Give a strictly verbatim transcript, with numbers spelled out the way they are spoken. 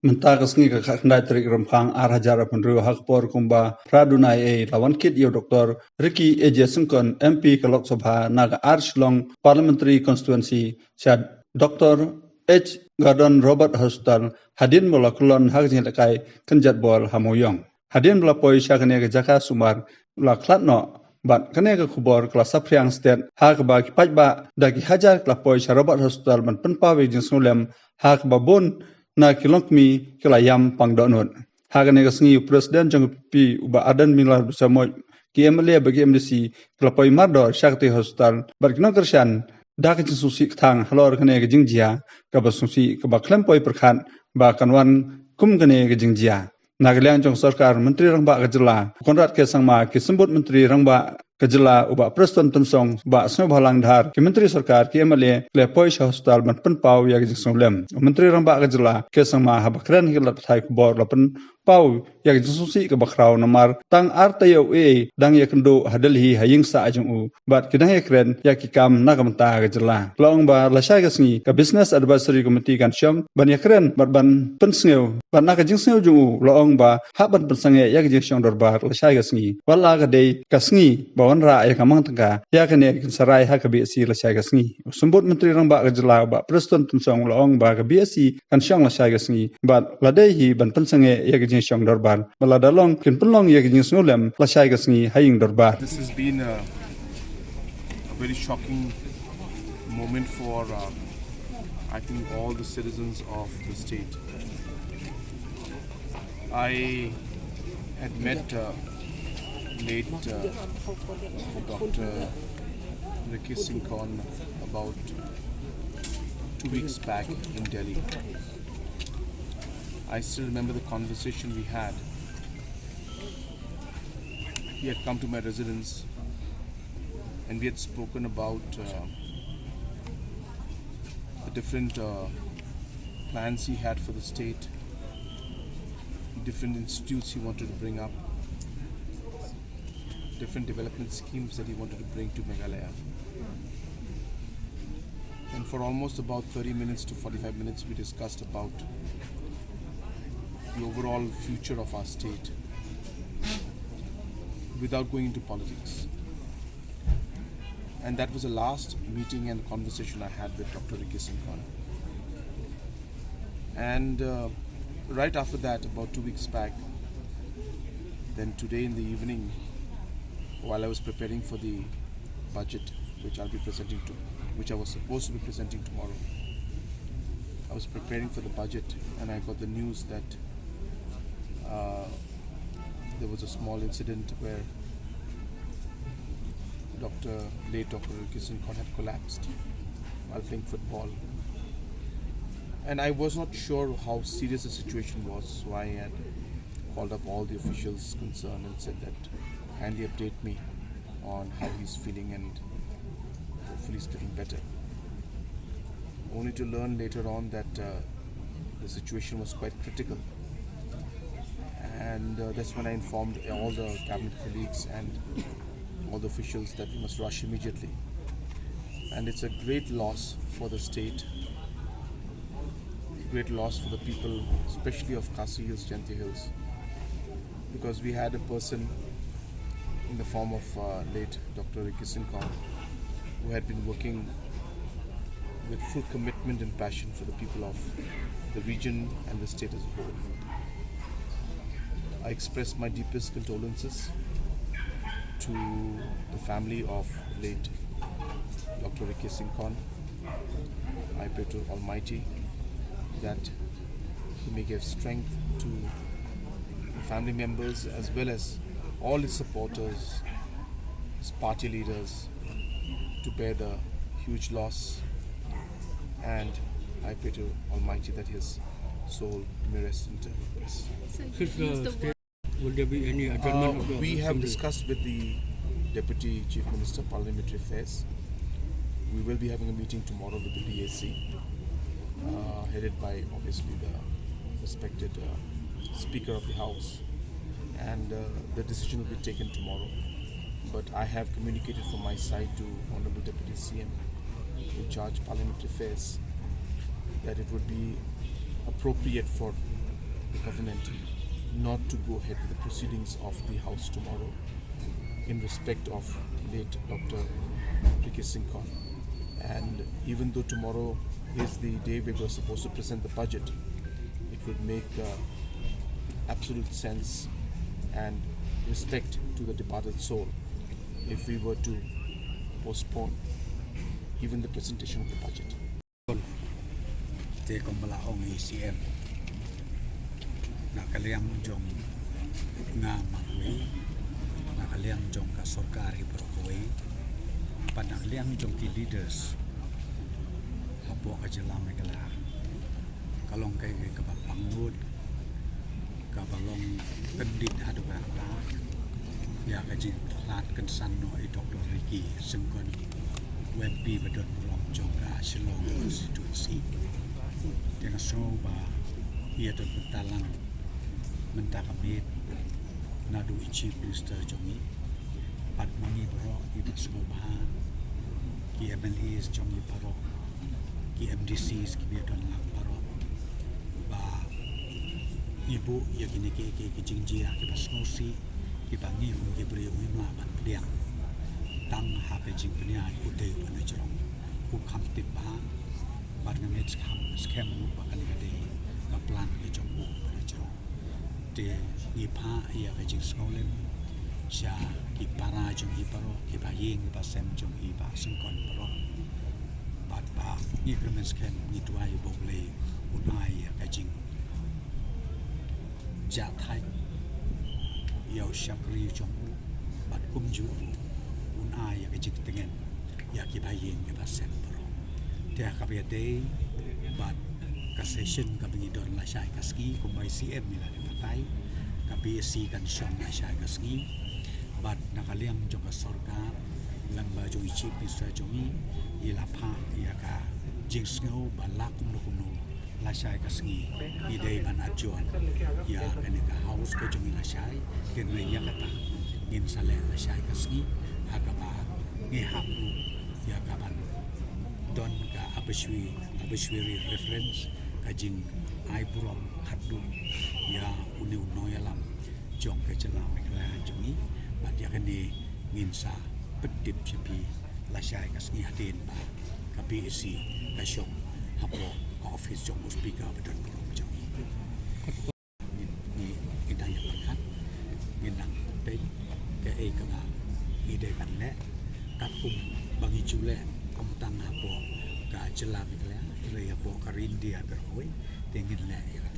Mynta ka sngi ka khatkhyndai tarik Rymphang ar hajar arphew hynriew ha ka por kumba phra duna ei la wan kit ïa u Doctor Ricky A J Syngkon M P ka Lok Sabha na ka ar Shillong Parliamentary Constituency sha Doctor H Gordon Roberts Hospital hadien ba la kyllon ha ka jingïalehkai kynjat bol ha Mawïong. Hadien ba la poi sha kane ka jaka sumar la khlad noh bad kane ka khubor ka la saphriang stet ha kaba ki paidbah da ki hajar ki la poi sha Roberts Hospital ban pynpaw ïa ka jingsngewlem ha kaba bun na ki longkmie ki la ïam pang dohnud. Ha kane ka sngi u President jong ka P P u Bah Ardent Miller Basaiawmoit, ki M L A bad ki M D C ki la poi mardor sha katei ka hospital bad ki nongkyrshan da ka jingsngewsih kthang halor kane ka jingjia kaba sngewsih kaba khlem poi pyrkhat ba kan wan kum kane ka jingjia. Na ka liang jong ka sorkar, Myntri Rangbah ka jylla Conrad K Sangma, ki Symbud Myntri Rangbah ka jylla u Bah Prestone Tynsong, Bah Sniawbhalang Dhar, ki Myntri Sorkar, ki M L A ki la poi sha hospital ban pynpaw ïa ka jingsngewlem. U Myntri Rangbah ka jylla K Sangma haba kren ha ki lad pathai khubor la pynpaw ïa ka jingsngewsih kaba khraw namar tang ar taïew ei ei dang ïakynduh ha Delhi ha ïing sah jong u bad ki dang ïakren ïa ki kam na ka bynta ka jylla. La ong ba lashai ka sngi ka Business Advisory Committee kan shong ban ïakren bad ban pynsngew bad na ka jingsngew jong u la ong ba hap ban pynsangeh ïa ka jingshong dorbar lashai ka sngi. Wat la ka dei ka sngi ba wanrah ïa ka mang tyngka ïa kane ka kynsarai ha ka B S C lashai ka sngi. U Symbud Myntri Rangbah ka jylla u Bah Prestone Tynsong u la ong ba ka B S C kan shong lashai ka sngi bad la dei hi ban pynsangeh ïa ka jingshong dorbar. Ba lada long kin pynlong ïa ka jingsngewlem lashai ka sngi ha ïing dorbar. This has been a, a very shocking moment for, uh, I think, all the citizens of the state. I had met, uh, late, uh, Doctor Ricky Syngkon about two weeks back in Delhi. I still remember the conversation we had. He had come to my residence and we had spoken about, uh, the different, uh, plans he had for the state, different institutes he wanted to bring up, different development schemes that he wanted to bring to Meghalaya. And for almost about thirty minutes to forty-five minutes, we discussed about the overall future of our state without going into politics. And that was the last meeting and conversation I had with Doctor Ricky Syngkon. And, uh, right after that, about two weeks back, then today in the evening, while I was preparing for the budget, which I'll be presenting to, which I was supposed to be presenting tomorrow, I was preparing for the budget and I got the news that, uh, there was a small incident where Doctor, late Doctor Ricky Syngkon had collapsed while playing football. And I was not sure how serious the situation was, so I had called up all the officials concerned and said that kindly update me on how he's feeling and hopefully he's getting better. Only to learn later on that, uh, the situation was quite critical. And, uh, that's when I informed all the cabinet colleagues and all the officials that we must rush immediately. And it's a great loss for the state, great loss for the people, especially of Khasi Hills, Jaintia Hills, because we had a person in the form of, uh, late Doctor Ricky Syngkon, who had been working with full commitment and passion for the people of the region and the state as a whole. I express my deepest condolences to the family of late Doctor Ricky Syngkon. I pray to Almighty that He may give strength to the family members as well as all his supporters, his party leaders, to bear the huge loss. And I pray to Almighty that his soul may rest in eternal bliss. Sir, will there be any adjournment of the assembly? Uh, we have discussed with the Deputy Chief Minister, Parliamentary Affairs. We will be having a meeting tomorrow with the B A C, uh, headed by, obviously, the respected, uh, Speaker of the House. And, uh, the decision will be taken tomorrow. But I have communicated from my side to Honorable Deputy C M in charge Parliamentary Affairs that it would be appropriate for the government not to go ahead with the proceedings of the House tomorrow in respect of late Doctor P K Syngkon. And even though tomorrow is the day we were supposed to present the budget, it would make uh, absolute sense and respect to the departed soul if we were to postpone even the presentation of the budget. Te kumba la ong i C M, na ka liang jong nga marwei, na ka liang jong ka sorkar hi baroh kawei, bad na ka liang jong ki leaders hapoh ka jylla Meghalaya, ka long kaei kaei kaba pangnud, kaba long kyndit haduh katta ïa ka jingïakhun kynsan noh i Doctor Ricky Syngkon, u M P ba don burom jong ka Shillong constituency. Te nga sngew ba ïa don bynta lang mynta ka miet naduh i Chief Minister jong ngi bad ma ngi baroh kiba sngewbha, ki M L As jong ngi baroh, ki M D Cs kiba don lang baroh, ba ngi buh ïa kine ki, ki, ki jingjia kiba sngewsih, kiba ngi kum ki briew ngim lah ban pdiang. Tang ha ka jingpynïaid u dei u ba na jrong, u kham tip bha, bad nga ngeit skhem, skhem ruh ba kane ka dei ka plan ka jong u ba na jrong. Te ngi phah ïa ka jingsngewlem sha ki para jong i baroh, ki bahaïing ki basem jong i bah Syngkon baroh, bad ba ngi kyrmen skhem, ngi duwai ba U Blei un ai ïa ka jingjahthait ïa u shakri jong u, bad kumjuh un ai ïa ka jingtngen ïa ki bahaïing ki basem baroh. Te ha kaba ïadei bad ka session kaba ngi don lashai ka sngi, kumba i C M i la batai, ka B A C kan shong lashai ka sngi, bad na ka liang jong ka sorkar, lyngba jong i Chief Minister jong ngi, i la phah ïa ka jingsngew ba la kumno kumno lashai ka sngi ngi dei ban adjourn ïa kane ka House ka jong ngi lashai, kynmaw ïa kata ngin sa leh lashai ka sngi, ha kaba ngi hap ruh ïa ka ban don ka Abashwi, Abashwiri reference, ka jingai burom khatduh ïa une u nongïalam jong ka jylla Meghalaya jong ngi, bad ïa kane ngin sa pyntip sha phi lashai ka sngi hadien ba ka B A C ka shong hapoh ka office jong u Speaker ba don burom jong ngi. Ngi, ngi, ngi dang ïa pyrkhat, ngi dang peit kaei kaba ngi dei ban leh, katkum ba ngi ju leh ym tang hapoh ka jylla Meghalaya, hynrei hapoh ka ri India baroh kawei, te ngin leh ïa